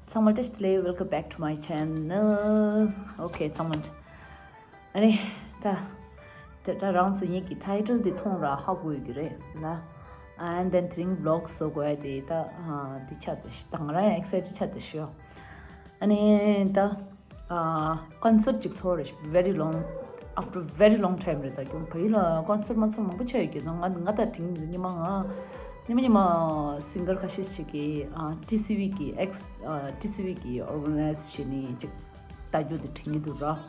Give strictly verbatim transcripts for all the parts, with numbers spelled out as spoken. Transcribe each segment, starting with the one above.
ཚང་མ་བཀྲ་ཤིས་བདེ་ལེགས། Welcome back to my channel. Okay, ཚང་མ། ཨ་ནི་ད་དེ་ད་རང་ཚོ་ངེད་ཀྱི་ཊའི་ཊལ་འདི་མཐོང་ར་ཧ་གོ་ཡོད་ཀྱི་རེད་ལ། And then དེ་རིང་ཝི་ལོག་བཟོ་དགོས་ཡ་དེ་ད་འདི་ཆགས་འདུག་ད་ང་རང་ཡང་ཨེག་སའི་ཊེཌ་ཆགས་འདུག་ཤོ། ཨ་ནི་ད་ཀོན་སར་ཊི་ཅིག་ཚོགས་རེད། Very long, after very long time རེད། ད་ཁྱོད་བལ་ཡུལ་ལ་ཀོན་སར་ཊི་མ་ཚོགས་མང་པོ་ཆགས་ཡོད་ཀྱི། ང་ང་ད་དེ་རིང་ཉི་མ་ང་ཉི་མ་ཉི་མ་སིང་གར་ཁ་ཤས་ཤིག་གིས་ཊི་སི་ཝི་གི་ཨེག་ཊི་སི་ཝི་གི་ཨོར་ག་ནའི་ཛི་བྱས་ནས་ཅིག་ལྟ་རྒྱུ་དེ་དྲན་གྱི་འདུག་ར།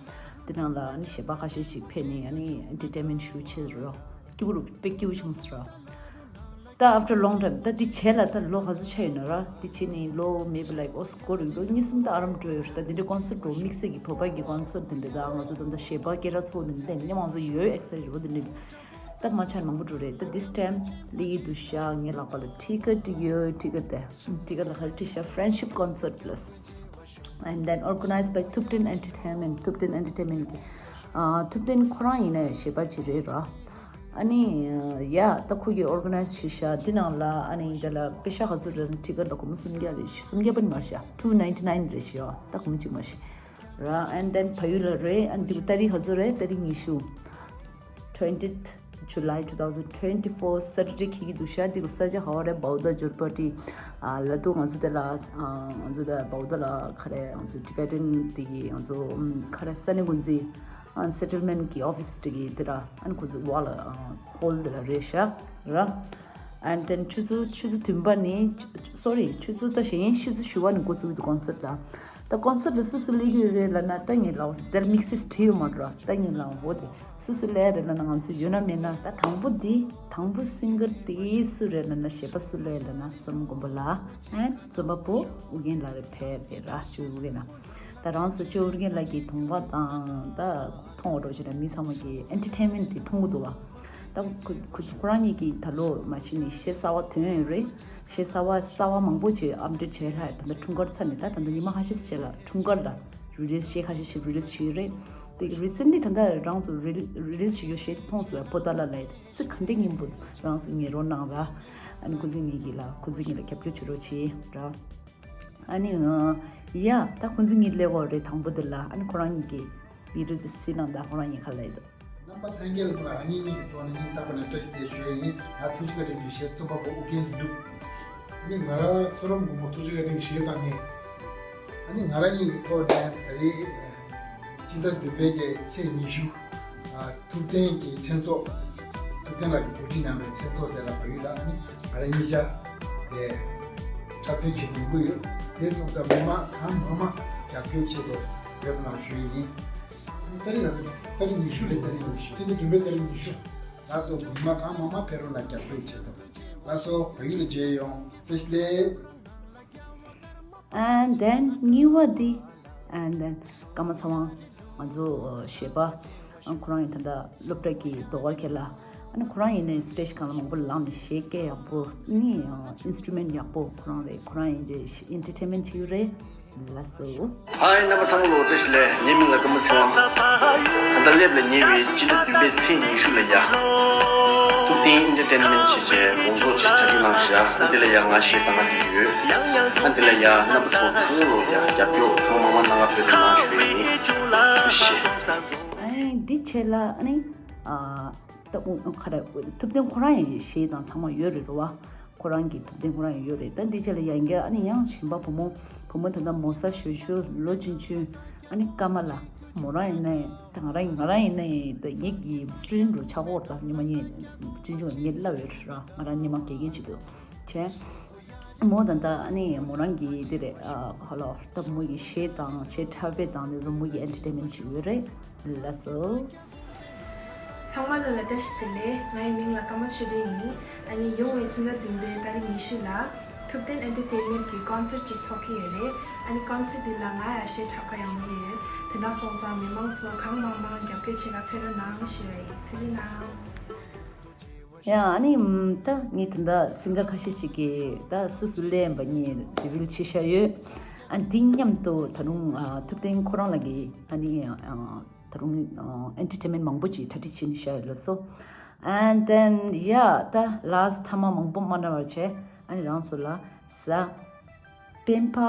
དེ་ནང་ལ་ཨ་ནི་གཞས་པ་ཁ་ཤས་ཤིག་ཕེབས་ནས་ཨ་ནི་ཨེན་ཊར་ཊེན་མེན་ཊི་ཞུ་བྱས་ར། སྐྱིད་པོ་རུ་དཔེ་སྐྱིད་པོ་བྱུང་སོང་ར། ད་after long time ད་འདི་བྱས་ལ་ད་ལོ་ག་ཚོད་ཆགས་ཡོད་ན་ར། འདི་བྱས་ནས་ལོ་maybe like ཨོ་སྐོར་རིང་ལོ་གཉིས་གསུམ་ད་ཨ་རམ་འགྲོ་ཡོད་རེད། ད་འདི་འདྲའི་ཀོན་སར་ཊི་འགྲོ་དམིགས་བསལ་གྱི་བོད་པ་གི་ཀོན་སར་ཊི་འདི་འདྲ་ད་ང་ཚོ་ད་ད་གཞས་པ་སྐད་གྲགས་ཚོགས་འདི་འདྲ་ད་ཉི་མ་ང་ཚོ་ཡོད་ཨེག་སའི་ཊེཌ་རེད་པ། འདི་འདྲ་ད་མ་ཆགས་མང་པོ་འགྲོ་རེད། ད་this time སླེབས་ཀྱི་འདུག་ཤག་ངའི་ལག་པ་ལ་ཊི་ཀེ་ཊི་ཡོད། ཊི་ཀེ་ཊི་དེ་ཊི་ཀེ་ཊི་ལ་ག་རེ་བྲིས་ཤག Friendship Concert Plus and then organized by Thupten Entertainment. Thupten Entertainment གི་ཨ་ཐུབ་བསྟན་ཁོ་རང་ཡིན་ནའི་གཞས་པ་ཅིག་རེད་ར། ཨ་ནི་ཡ་ད་ཁོ་གིས་ཨོར་ག་ནའི་ཛི་བྱས་ཤག་འདི་ནང་ལ་ཨ་ནི་འདི་ལ་པེ་ཤ་ག་ཚོད་རེད། ཊི་ཀེ་ཊི་ལ་སྒོར་མོ་སུམ་བརྒྱ་རེད། སུམ་བརྒྱ་པ་ནི་མ་རེད་ཤག two ninety nine རེད་ཤག་ད་སྒོར་མོ་གཅིག་མ་རེད་ར། And then བལ་ཡུལ་ལ་རེད། ཨ་ནི་འདི་ད་རིང་ག་ཚོད་རེད། ད་རིང་ཉི་ཤུ། Twentieth July two thousand twenty-four Saturday འཁེལ་གྱི་འདུག་ཤག་འདི་གི་ས་ཆ་ག་པར་རེད། བའུ་དྷ་ཇོར་པ་ཊི། ཨ་ལ་དུ་ང་ཚོ་དེ་ལ་ཨ་ང་ཚོ་དེ་བའུ་དྷ་ལ་ག་རེ་ང་ཚོ་ཊི་བེ་ཊན་དེ་གི་ང་ཚོ་ཨམ་ག་རེ་ས་གནས་འགོ་འཛིན་ཨ་སེ་ཊལ་མེན་ཊི་གི་ཨོ་ཕི་སི་དེ་གི་དེ་ལ་ཨ་ནི་ཁོ་ཚོ་ཝ་ལ་ཨ་ཧོལ་དེ་ལ་རེད་ཤག་ར། And then ཆུ་ཚོད་ཆུ་ཚོད་བདུན་པ་ནས་sorry ཆུ་ཚོད་ད་གཞན་ཆུ་ཚོད་བཞི་པ་ནས་འགོ་བཙུགས་ཀྱི་འདུག་ཀོན་སར་ཊི་ལ། ད་ཀོན་སར་ཊི་ལ་སུ་སུ་སླེབས་ཀྱི་ཡོད་རེད་ལབ་ན། ད་ངས་ལབ་དེར་དམིགས་བསལ་བྲིས་ཡོད་མ་རེད། ད་ངས་ལབ་འོ་དེ་སུ་སུ་སླེབས་རེད་ལབ་ན། ང་ཚོ་ཡོད་ན་མེད་ན་ད་དང་པོ་འདི་དང་པོ་སིང་གར་དེ་སུ་རེད་ལབ་ན། གཞས་པ་སུ་སླེབས་ལབ་ན་བསོད་ནམས་མགོན་པོ་ལགས་and རྩོམ་པ་པོ་ཨུ་རྒྱན་ལགས་རེད། ཕེབས་རེད་ར། ཅོ་ཨུ་རྒྱན་ལགས། ད་རང་ཚོ་ཅོ་ཨུ་རྒྱན་ལགས་ཀྱི་གདོང་པ་དང་ད་མཐོང་འོ་རོགས་བྱས་ན་མི་ཚང་མ་གི་ཨེན་ཊར་ཊེན་མེན་ཊི་དེ་མཐོང་གི་འདུག་བ། ད་ཁོ་ཁོ་ཚོ་ཁོ་རང་གཉིས་ཀྱིས་ད་ལོ་མ་གཞི་ནས་གཞས་གསར་བ་ཐོན་ཡོད་རེད། གཞས་གསར་བ་གསར་བ་མང་པོ་ཅིག་ཨབ་ཌེཊ་བྱས་ལྷག་ད་ལྟ་འཁྲུངས་སྐར་ཚར་ནས་ད་ད་ལྟ་ཉི་མ་ཁ་ཤས་ཤིག་རྗེས་ལ་འཁྲུངས་སྐར་ལ་རི་ལི་སི་གཞས་ཁ་ཤས་ཤིག་རི་ལི་སི་བྱས་ཡོད་རེད། དེ་རི་སེན་ཊི་ལི་ད་ལྟ་རང་ཚོ་རི་རི་ལི་སི་བྱས་ཡོད་གཞས་མཐོང་སོང་བས། པོ་ཏཱ་ལ་ལ་ཡི་ཚིག་ག་འདྲའི་སྙན་པོ་རང་ཚོ་ཉན་རོགས་གནང་ར། ཨ་ནི་ཁོ་ཚོ་གཉིས་ཀྱི་ལ་ཁོ་ཚོ་གཉིས་ལ་རྒྱབ་སྐྱོར་བྱེད་རོགས་བྱེད་ར། ཨ་ནི་ཡ་ད་ཁོ་ཚོ་གཉིས་སླེབས་ཡོད་རེད་དང་པོ་དེ་ལ། ཨ་ནི་ཁོ་རང་གཉིས་ཀྱི་བི་ཌི་ཡོ་དེ་གཟིགས་གནང་། ད་ཁོ་རང་གཉིས་ཁ་ལ་ཡོད། རྣམ་པ་ལྷན་རྒྱས་ལ་ང་གཉིས་གཉིས་ཀྱི་ཐོག་ནས་སྙིང་ཐག་པ་ནས་བཀྲ་ཤིས་བདེ་ལེགས་ཞུ་ཡ་ཡིན། ང་ཐུགས་རྗེ་བཀའ་དྲིན་གྱི་གཞས་རྩོམ་པ་པོ་ཨུ་རྒྱན་འབྲུག་ཨ་ནི་ང་རང་བསོད་ནམས་མགོན་པོ་ཐུགས་རྗེ་བཀའ་དྲིན་གྱི་གཞས་བཏང་མཁན། ཨ་ནི་ང་རང་གཉིས་ཀྱི་ཐོག་ནས་ད་རེས་སྤྱི་ཟླ་བདུན་པའི་གི་ཚེས་ཉི་ཤུ། ཨ་ཐུབ་བསྟན་གྱི་མཚན་ཚོགས། ཐུབ་བསྟན་ལགས་ཀྱིས་གོ་སྒྲིག་གནང་བའི་མཚན་ཚོགས་དེ་ལ་བལ་ཡུལ་ལ་ཨ་ནི་ང་རང་གཉིས་ཆ་དེ་འཁྲབ་སྟོན་བྱེད་དགོས་ཀྱི་ཡོད། དེ་སོང་ཙང་མི་མང་གང་མང་མང་རྒྱབ་སྐྱོར་ཆེད་དུ་ཕེབས་རོགས་གནང་ཞུ་ཡི་ཡིན། ཨ་ནི་ད་རིང་ང་ཚོ་ད་རིང་ཉི་ཤུ་རེད། ད་རིང་ཉི་ཤུ། སྤྱི་ཟླ་བདུན་པའི་ད་རིང་ཉི་ཤུ། ལགས་སོ། མི་མང་གང་མང་མང་ཕེབས་རོགས་གནང་། རྒྱབ་སྐྱོར་ཆེད་དུ། ལགས་སོ། བལ་ཡུལ་ལ་མཇལ་ཡོང་། བཀྲ་ཤིས་བདེ་ལེགས། And then གཉིས་པ་འདི། And then སྐར་མ་ཚེ་དབང་ང་ཚོ་གཞས་པ་ཨ་ཁོ་རང་ཡིན། ད་ལྟ་སློབ་གྲྭ་གི་ཟློས་གར་མཁན་ལགས། ཨ་ནི་ཁོ་རང་ཡིན་ནའི་སི་ཊེ་ཇི་སྒང་ལ་མང་པོ་ལངས་ནས་གཞས་སྐད་ཡག་པོ་ནི་ཨིན་སི་ཊུ་མེན་ཊི་ཡག་པོ་ཁོ་རང་རེད། ཁོ་རང་ཡིན་རྗེས་ཨེན་ཊར་ཊེན་མེན་ཊི་བྱེད་ཀྱི་རེད། ལགས་སོ། ཧའི། རྣམ་པ་ཚང་མ་ལ་བཀྲ་ཤིས་བདེ་ལེགས། ངའི་མིང་ལ་ཀརྨ་ཚེ་དབང་། ད་ལྟ་སླེབས་ལ་ཉེ་བའི་སྤྱི་ཟླ་བདུན་པའི་ཚེས་ཉི་ཤུ་ལ་ཡ། ཐུབ་བསྟན་ཨེན་ཊར་ཊེན་མེན་ཊི་བྱས་བྱས་དགོང་ཚོགས་ཅིག་གྲ་སྒྲིག་གནང་ཤག་ཨ་འདི་ལ་ཡ་ང་གཞས་བཏང་ག་འགྲོ་གི་ཡོད། ཨ་འདི་ལ་ཡ་རྣམ་པ་ཚོ་ཚང་མ་ལ་ཡ་རྒྱབ་སྐྱོར་གང་མང་མང་གནང་ག་ཕེབས་རོགས་གནང་ཞུ་ཡི་ཡིན། ཐུགས་རྗེ་ཆེ། ཨ་ནི་འདི་བྱས་ལ་ཨ་ནི་ཨ། ད་ཨུ་ཨུ་ག་རེ་ཐུབ་བསྟན་ཁོ་རང་ཡང་གཞས་དང་ཚང་མ་ཡོད་རེད་རོ་བ། ཁོ་རང་གི་ཐུབ་བསྟན་ཁོ་རང་ཡང་ཡོད་རེད། ད་འདི་ཆ་ལ་ཡང་བསྐྱར་ཨ་ནི་ཡང་གཞན་པ་བུ་མོ་བུ་མོ་ད་ལྟ་མོ་གསར་ཞོ་ཞོ་ལོ་ཆུང་ཆུང་ཨ་ནི་ཀརྨ་ལགས། མོ་རང་ཡིན་ན་ཡང་ད་ང་རང་ཡིན་ང་རང་ཡིན་ན་ཡང་ད་ངེད་ཀྱི་སི་ཊུ་ཌེན་ཊི་རུ་ཆགས་ཀྱི་ཡོད་རེད། ད་སྔོན་མ་ངས་ཆུང་ཆུང་ངས་བསླབས་ཡོད་རེད་ར། ང་རང་སྔོན་མ་དགེ་རྒན་བྱེད་དུས་བྱས། མོ་ད་ལྟ་ཨ་ནི་མོ་རང་གི་དེ་རེད། ཨ་ཧ་ལོ། ད་མོ་ཡི་གཞས་དང་གཞས་འཁྲབ་པའི་དང་དེ་ཚོ་མོ་ཡི་ཨེན་ཊར་ཊེན་མེན་ཊི་བྱེད་ཀྱི་ཡོད་རེད། ལགས་སོ། ཚང་མ་ལ་ལ་བཀྲ་ཤིས་བདེ་ལེགས། ང་ཡི་མིང་ལ་ཀརྨ་ཆོས་སྒྲོན་ཡིན། ཨ་ནི་ཡོང་བའི་སྤྱི་ཟླ་བདུན་པའི་ཏ་རིག་ཉི་ཤུ་ལ་ཐུབ་བསྟན་ཨེན་ཊར་ཊེན་མེན་ཊི་གི་ཀོན་སར་ཊི་ཅིག་ཚོགས་ཀྱི་ཡོད་རེད། ཨ་ནི་ཀོན་སར་ཊི་འདི་ལ་ང་ཡང་གཞས་འཁྲབ་ག་ཡོང་གི་ཡོད། དེ་འདྲ་སོང་ཙང་མི་མང་ཚོ་གང་མང་མང་རྒྱབ་སྐྱོར་བྱེད་ག་ཕེབས་རོགས་གནང་ཞུ་ཡ་ཡིན། ཐུགས་རྗེ་གནང་། ཡ་ཨ་ནི་ད་ངས་དེ་འདྲ་སིང་གར་ཁ་ཤས་ཤིག་གིས་ད་སུ་སུ་སླེབས་པ་ངས་རི་བིལ་བྱེད་བཞག་ཡོད། ཨ་འདི་མཉམ་དུ་ད་རུང་ཨ་ཐུབ་བསྟན་ཁོ་རང་ལ་གི་ཨ་ནི་ཨ་ད་རུང་ཨེན་ཊར་ཊེན་མེན་ཊི་མང་པོ་ཅིག་གྲ་སྒྲིག་བྱས་ནས་བཞག་ཡོད་ལགས་སོ། And then yeah ད་ལཱསི་ཊི་མཐའ་མ་མང་པོ་མ་འདྲ་བར་བྱས། ཨ་ནི་རང་ཚོ་ལ་གཟའ་སྤེན་པ་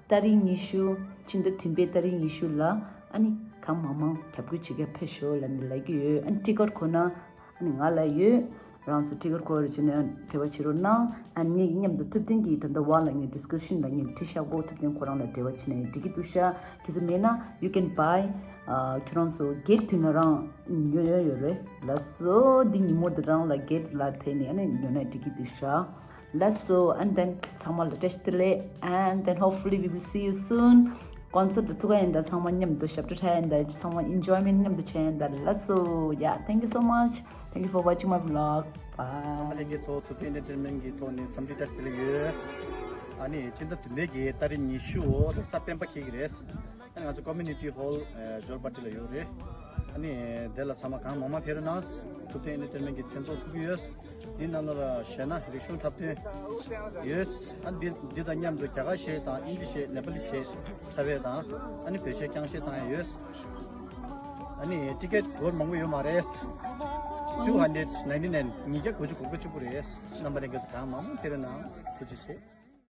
ཏ་རིག་ཉི་ཤུ། ཕྱི་ཟླ་བདུན་པའི་ཏ་རིག་ཉི་ཤུ་ལ་ཨ་ནི་གང་མང་མང་ཁྱབ་བསྒྲགས་བྱེད་མཁན་ཕེབས་ཤོག་ལབ་ནས་ལབ་ཀྱི་ཡོད། ཨ་ནི་ཊི་ཀེཊ་ཁོ་ན་ཨ་ནི་ང་ལ་ཡོད། རང་ཚོ་ཊི་ཀེཊ་ཁོ་ར་བྱས་ནས་འབྲེལ་བ་བྱེད་རོགས་གནང་། ཨ་ནི་ངེད་མཉམ་དུ་ཐུབ་བསྟན་གྱི་ད་ལྟ་བ་ལ་ངས་ཌི་སི་ཀི་རིབ་ཤན་ལ་ངས་བྲིས་བཞག་གོ། ཐུབ་བསྟན་ཁོ་རང་ལ་འབྲེལ་བ་བྱས་ནས་འགྲིག་གི་འདུག་ཤག་གལ་སྲིད་མེད་ན་you can buy། ཨ་ཁྱོད་རང་ཚོ་གེ་ཊི་དུས་ན་རང་ཉོ་ཡ་ཡོད་རེད་ལགས་སོ། འདི་ཉིན་མོ་འདི་རང་ལ་གེ་ཊི་ལ་ཐད་ནས་ཨ་ནི་ཉོ་ན་འགྲིག་གི་འདུག་ཤག་ལགས་སོ། And then ཚང་མ་ལ་བཀྲ་ཤིས་བདེ་ལེགས། And then hopefully we will see you soon. ཀོན་སར་ཊི་ལ་ཐུག་ག་ཡིན་ད། ཚང་མ་མཉམ་དུ་ཞབས་བྲོ་འཁྲབ་ཡིན་ད། ཚང་མ་ཨེན་ཇོའི་མེན་ཊི་མཉམ་དུ་བྱས་ཡིན་ད། ལགས་སོ། Yeah, thank you so much. Thank you for watching my vlog. Bye. ལྷན་རྒྱས་ཚོ་ཐུབ་བསྟན་ཨེན་ཊར་ཊེན་མེན་ཊི་གི་ཐོག་ནས་འཚམས་འདྲི་བཀྲ་ཤིས་བདེ་ལེགས་ཡོད། ཨ་ནི་ཕྱི་ཟླ་བདུན་པའི་གི་ཏ་རིག་ཉི་ཤུ་འོ་རེས་གཟའ་སྤེན་པ་འཁེལ་གི་རེད། ཨ་ནི་ང་ཚོ་ཀོ་མུ་ནི་ཊི་ཧོལ་ཇོར་བྷ་ཊི་ལ་ཡོད་རེད། ཨ་ནི་དེ་ལ་ཚང་མ་གང་མང་མང་ཕེབས་རོགས་གནང་། ཐུབ་བསྟན་ཨེན་ཊར་ཊེན་མེན་ཊི་གི་མཚན་ཚོགས་ཚུགས་ཀྱི་ཡོད། འདི་ནང་ལ་གཞས་སྣ་རིག་གཞུང་འཁྲབ་སྟོན་ཡོད། ཨ་འདི་འདི་དང་མཉམ་དུ་རྒྱ་གར་གཞས་དང་ཨིན་ཇི་གཞས་ནེ་པ་ལི་གཞས་འཁྲབ་པ་དང་ཨ་ནི་བོད་གཞས་རྐྱང་གཞས་དང་ཡོད། ཨ་ནི་ཊི་ཀེཊ་སྒོར་མང་པོ་ཡོད་མ་རེད། two hundred ninety nine ཉིས་བརྒྱ་དགུ་བཅུ་གོ་དགུ་གཅིག་པོ་རེད། རྣམ་པ་ལྷན་རྒྱས་ཚོ་གང་མང་མང་ཕེབས་རོགས་གནང་། ཐུགས་རྗེ་ཆེ།